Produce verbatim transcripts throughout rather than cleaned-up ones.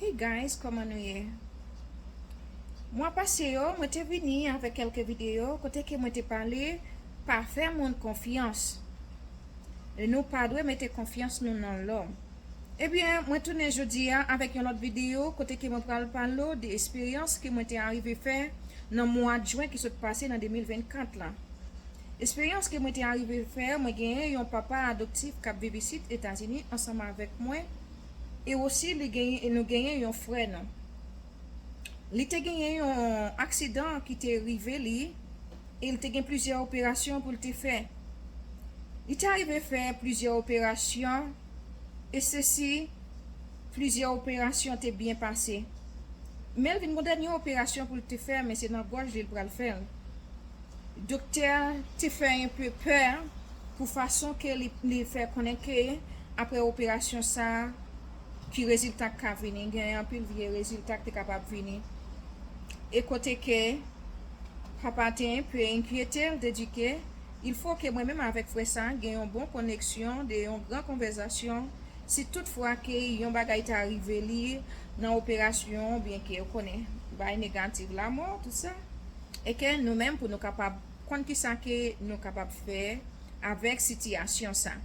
Hey guys, kòman nou ye? Mwa pase yo, mwen te vini avèk kèlke videyo kote ke mwen te pale pa fè moun konfyans. E nou pa dwe mete konfyans nou nan lòm. Ebyen, mwen tounen jodi a avèk yon lòt videyo kote ke mwen pral pale w de esperyans ke mwen te arive fè nan mwa jen ki sot pase nan de mil vennkat la. Esperyans ke mwen te arive fè, mwen genyen yon papa adoptif k ap viv isit Etazini ansanm avèk mwen. E osi, li genyen, e nou genyen yon frè nou. Li te genyen yon aksidan ki te rive li, e li te gen plizyè operasyon pou l te fè. Li te arive fè plizyè operasyon, e sesi, plizyè operasyon te byen pase. Men l vin gon dènye operasyon pou l te fè, men se nan gòj li l pral fè l. Doktè te fè enpe pè pou fason ke li, li fè konnen ke apre operasyon sa a, ki rezilta k ka vini, gen anpil vye rezilta k te kapab vini. E kote ke papa te enpe enkyete, l te di ke il fo ke mwen menm avèk frè sa a gen yon bon koneksyon, de yon gran konvèsasyon, si toutfwa ke yon bagay ta rive li nan operasyon, oubyen ke ou konnen, bay negatif, lamò, tout sa. E ke nou menm pou nou kapab konn kisa ke nou kapab fè avèk sitiyasyon sa.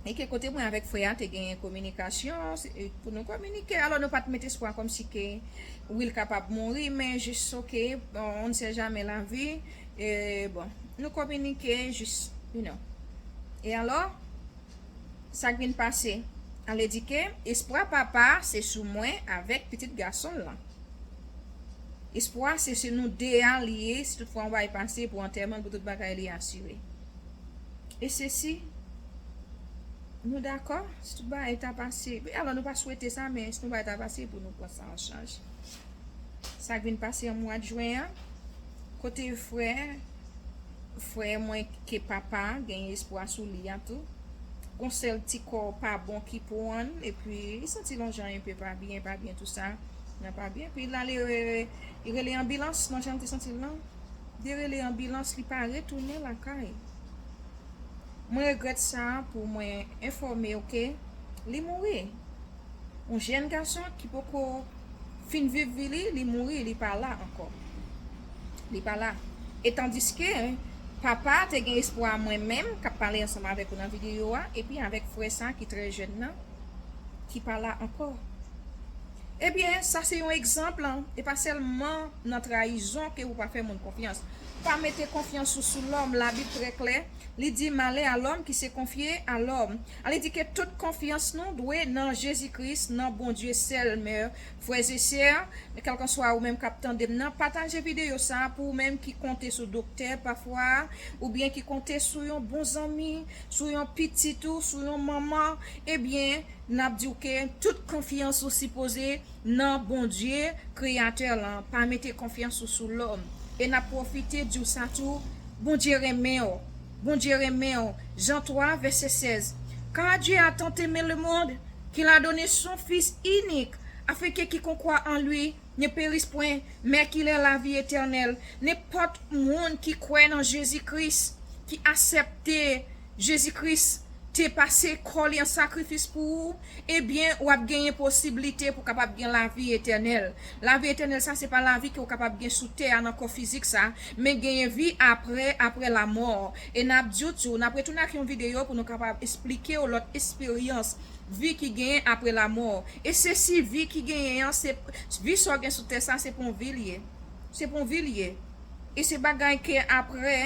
E ke kote mwen avèk frè a te genyen kominikasyon, se, e, pou nou kominike. Alò, nou pa t met espwa kòmsi ke wi, l kapab mouri, men jis, oke, bon, on ne sait jamais la vie. E, bon, nou kominike jis, you know. E alò, sa k vin pase? Ale di ke espwa papa se sou mwen avèk pitit gason l lan. Espwa se, se nou de a li ye, si toutfwa yon bagay pase pou antèman l, pou tout bagay li asire. E sesi, nou dakò, si tout bagay ta pase, alò nou pa swete sa, men si tout bagay ta pase pou nou pran sa an chaj. Sa k vin pase an mwa jen an, kote frè, frè mwen ke papa genyen espwa sou li a tou. Gon sèl ti kò pa bon ki pran l, epi li santi l yon jan enpe pa byen, pa byen, tout sa, nan pa byen. Epi l ale, e, li rele anbilans, nan jan l te santi l lan. Li rele anbilans, li pa retounen lakay. Mwen regrèt sa pou mwen enfòme w ke li mouri. Yon jèn gason ki poko fin viv vi li, li mouri, li pa la ankò. Li pa la. E tandiske papa te gen espwa mwen menm k ap pale ansanm avèk ou nan videyo a, epi avèk frè sa ki trè jèn nan, ki pa la ankò. Ebyen, sa se yon egzanp, e pa sèlman nan trayizon ke ou pa fè moun konfyans. Pa mete konfyans ou sou lòm, Labib trè klè, li di, malè a lòm ki se konfye a lòm. Ale di ke tout konfyans nou dwe nan Jezi Kris, nan Bondye sèl, men frè e sè, kèlkanswa ou menm k ap tande m nan, pataje videyo sa a pou ou menm ki konte sou doktè pafwa, oubyen ki konte sou yon bon zanmi, sou yon pitit ou, sou yon manman, ebyen, n ap di w ke tout konfyans ou sipoze nan Bondye, Kreyatè lan. Pa mete konfyans ou sou lòm. E n ap pwofite di w sa tou, Bondye renmen w. Bondye renmen w. Jan twa, vèsè sèz. Car Dieu a tant aimé le monde qu'il a donné son Fils unique, afin que quiconque croit en lui ne périsse point, mais qu'il ait la vie éternelle. Nenpòt moun ki kwè nan Jezi Kris, ki aksepte Jezi Kris te pase kò li an sakrifis pou ou, ebyen, w ap genyen posiblite pou kapab gen lavi etènèl. Lavi etènèl sa, se pa lavi ke w kapab gen sou tè a nan kò fizik sa, men genyen vi apre, apre lamò. E n ap di w tou, n ap retounen ak yon videyo pou nou kapab esplike w lòt esperyans vi ki genyen apre lamò. E se si vi ki genyen an, se vi sa w gen sou tè sa, se pou yon vi l ye. Se pou yon vi l ye. E se bagay ke apre,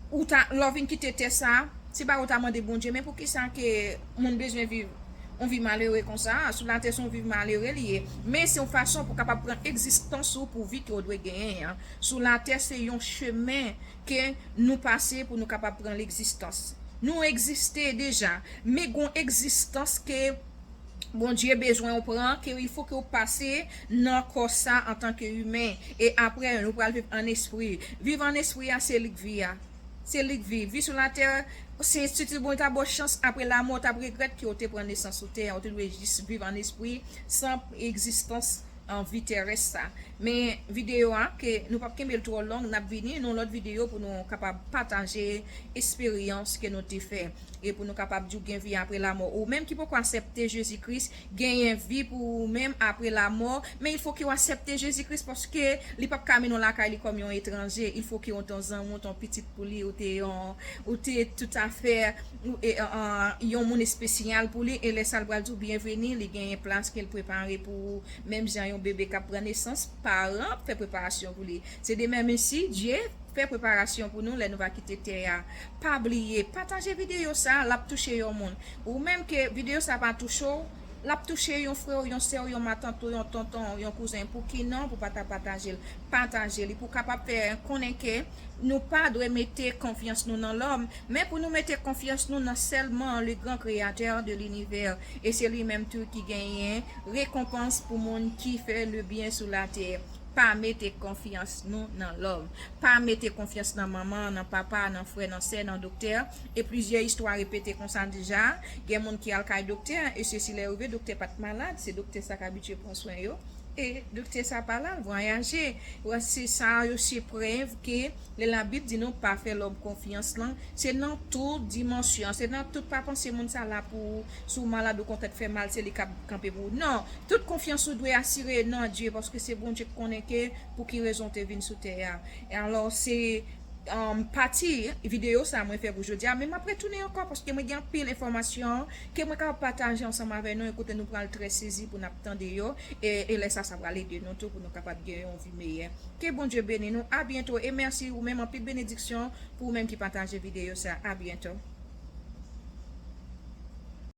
ou ta, lè w vin kite tè sa, se bagay ou ta mande Bondye, men poukisa ke moun bezwen viv yon vi malere konsa? Sou latè se yon vi malere li ye. Men se yon fason pou kapab pran egzistans ou pou vi ke w dwe genyen an. Sou latè se yon chemen ke nou pase pou nou kapab pran legzistans. Nou egziste deja, men gon egzistans ke Bondye bezwen w pran, ke il fo ke w pase nan kò sa antanke imen. E apre, nou pral viv an espri. Viv an espri a, se li k vi a. Se li k vi. Vi sou latè, se si Bondye ta ba w chans apre lamò, w t ap regrèt ke w te pran nesans sou tè a, w te dwe jis viv an espri, san egzistans an vi terès sa. Men videyo a, ke nou p ap kenbe l twò long, n ap vini nan lòt videyo pou nou kapab pataje esperyans ke nou te fè. E pou nou kapab di w gen vi apre lamò. Ou menm ki poko aksepte Jezi Kris, genyen vi pou ou menm apre lamò. Men il fo ke w aksepte Jezi Kris paske li p ap ka mennen w lakay li kòm yon etranje. Il fo ke w t on zanmi, w t on pitit pou li, ou te yon, ou te toutafè, ou, e, e, e, yon moun espesyal pou li. E lè sa l pral di w byenveni, li genyen plas ke l prepare pou ou. Menm jan yon bebe k ap pran nesans, paran ap fè preparasyon pou li. Se de menm isi, Dye fè preparasyon pou nou lè nou va kite tè a. Pa bliye, pataje videyo sa, l ap touche yon moun. Ou menm ke videyo sa pa touche w, l ap touche yon frè w, yon sè w, yon matant ou, yon tonton w, yon kouzen. Pou ki non, pou pa ta pataje l. Pataje li pou kapab fè konnen ke nou pa dwe mete konfyans nou nan lòm, men pou nou mete konfyans nou nan sèlman le grand créateur de l'univers. E se li menm tou ki genyen rekonpans pou moun ki fè le byen sou latè. Pa mete konfyans nou nan lòm. Pa mete konfyans nan manman, nan papa, nan frè, nan sè, nan doktè. E plizyè istwa repete konsa deja. Gen moun ki al kay doktè, e se si lè rive, doktè pa t malad, se doktè sa k abitye pran swen yo. E doktè sa pa la, l vwayaje. Wè, se sa yo se prèv ke lè Labib di nou pa fè lòm konfyans lan, se nan tout dimansyon, se nan tout, pa panse moun sa la pou ou, si w malad ou kontan fè mal, se li k ap kanpe pou ou. Non, tout konfyans ou dwe asire nan Dye, paske se Bondye k konnen ke pou ki rezon w te vin sou tè a. E alò, se, um, pati videyo sa mwen fè pou jodi a, men m ap retounen ankò paske mwen gen anpil enfòmasyon ke mwen kapab pataje ansanm avè nou, e kote nou pral trè sezi pou n ap tande yo, e, e lè sa, sa pral ede nou tou pou nou kapab gen yon vi meyè. Ke Bondye beni nou, a byento, e mèsi ou menm, anpil benediksyon pou ou menm ki pataje videyo sa, a byento.